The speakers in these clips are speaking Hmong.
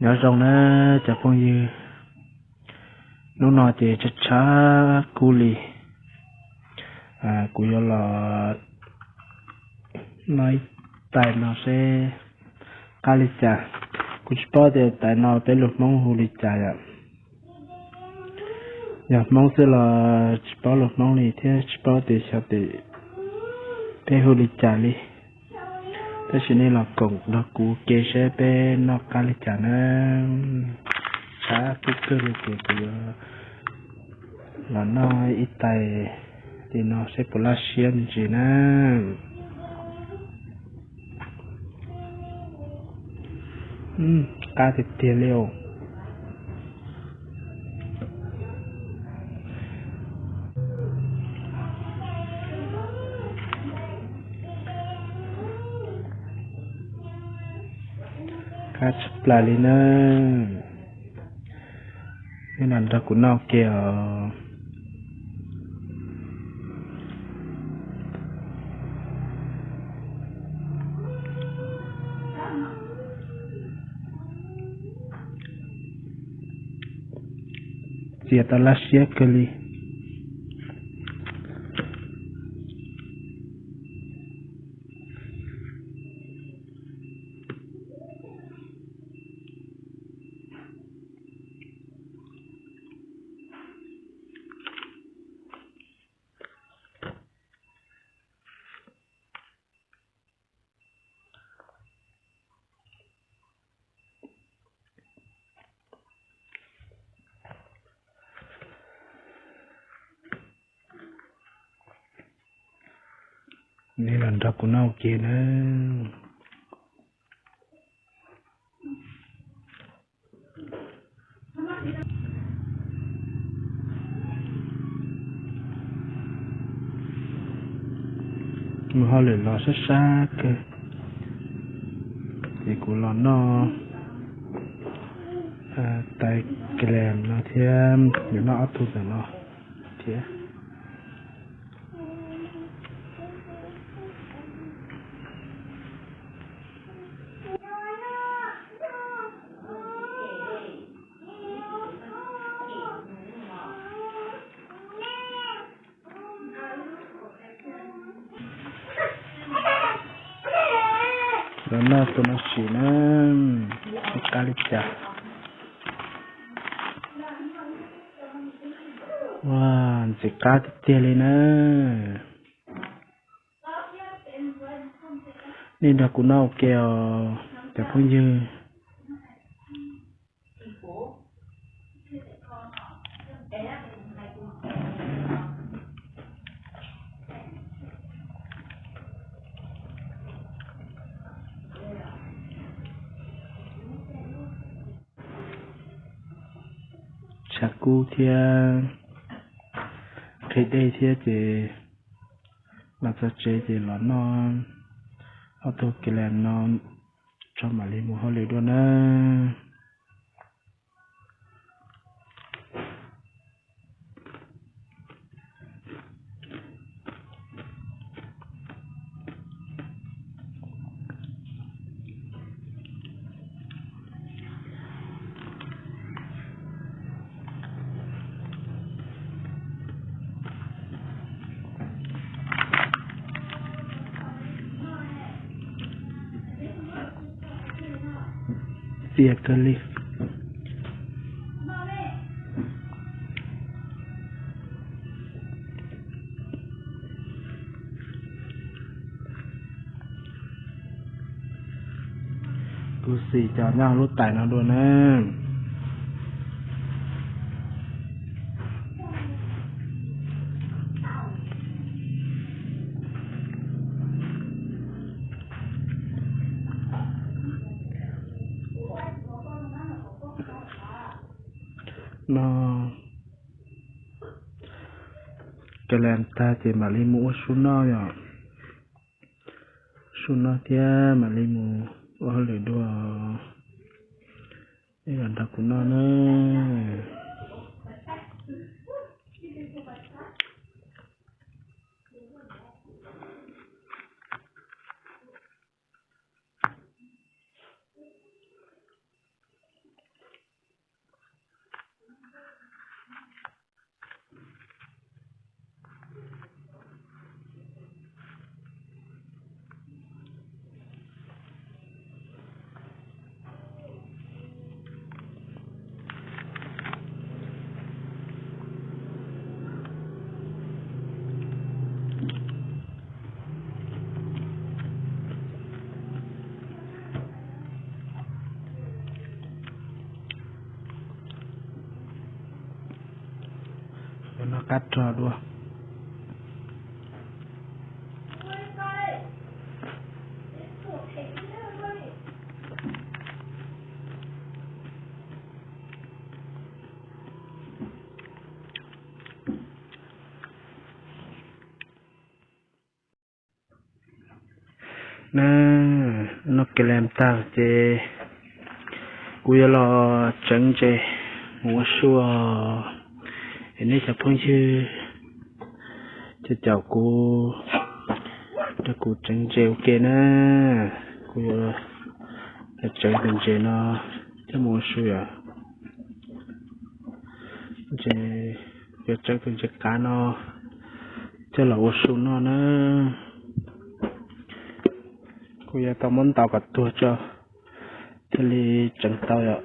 Nyob zoo na cov phooj ywg, hnub no ces tshav tshav kub li, kuv yuav los noj ib tais no seb qab li cas. Kuv tsis paub tias tais no peb lus Hmoob hu li cas yom. Yog Hmoob xwb los tsis paub lus Hmoob li thiab tsis paub tias xyov tias peb hu li cas li. Tab sis nej los koom nrog kuv ke seb peb noj qab li cas na. Tshav kub kawg li ces kuv yuav los noj ib tais li no seb puas laj siab me ntsis na. Qab tiag tiag li os. Qab tshaj plaws li na. Nej los nrog kuv noj ua ke os. Txias tau laj siab kawg li. Nej los nrog kuv noj ua ke na. Mus hauj lwm los sab sab kawg, ces kuv los noj tais kles no thiab, yuav noj ob tug ntawm no thiab. Los noj tus no sim na, qab li cas. Ua, ntxim qab tiag tiag li na. Nej nrog kuv noj ua ke os cov phooj ywg. Tshav kub thiab qhia dej thiab ces los txog tsev ces los noj ob tug kles no tso mam li mus hauj lwm dua na. Txias kawg li. Kuv sim cov nyob lub tais no dua na. Noj kles tag ces mam li mus ua su noj yom. Su noj thiab mam li mus ua hauj lwm dua. Nej los nrog kuv noj na. Qab rog dua. Na, noj kiag li tag ces kuv yuav los tseev ntses mus ua su. Es nej cov phooj ywg, ces caum kuv, rau kuv tseev ntses ua ke na. Kuv yuav los tseev tus ntses no coj mus ua su yom. Ntses, yuav tseev tus ntses qav no coj los ua su noj na. Kuv yuav tau muab ntaus kom tuag tso thiaj li tseev tau yom.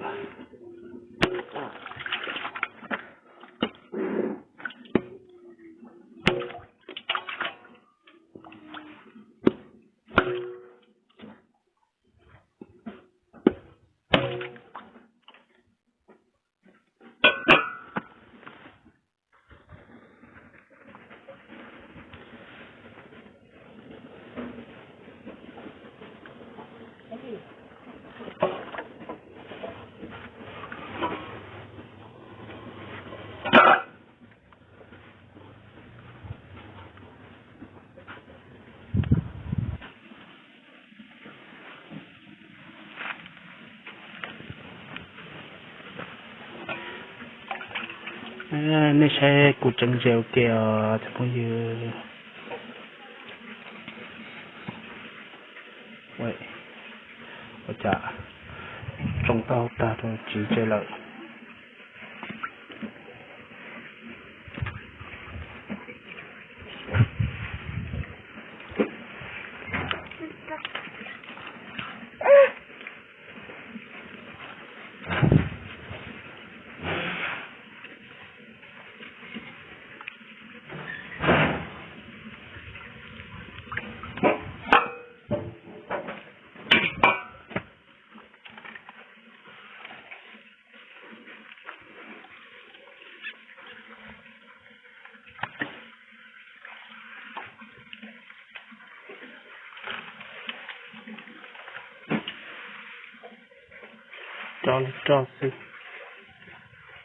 Nej saib kuv tseev ntses ua ke os cov phooj ywg. Ua cas tsoo tau tag rau tsis ntse lawm. Roj li roj xwb,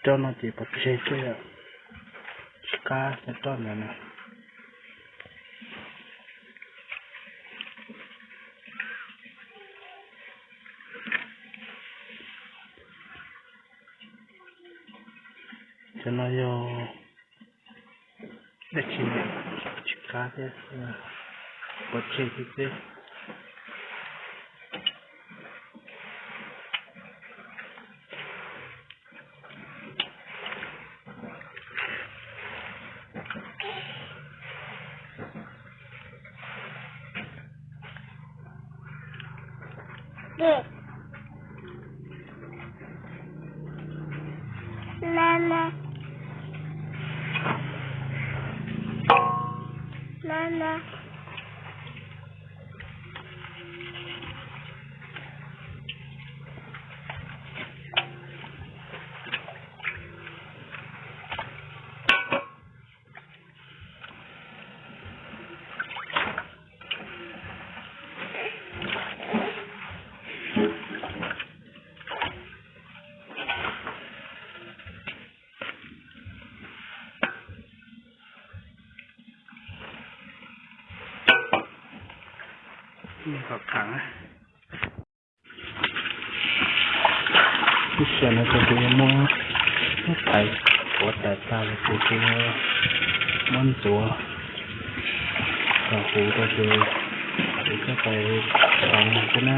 roj no ces pov tseg xwb, tsis qab cov roj ntawd na. Cov no yog dab tsi, tsis qab thiab, pov tseg xwb xwb. Lub sij hawm no ces kuv yuav muab thaiv quav tais tag los ces kuv yuav muab ntxuav kom huv rau ces kuv coj pais tau xwb na.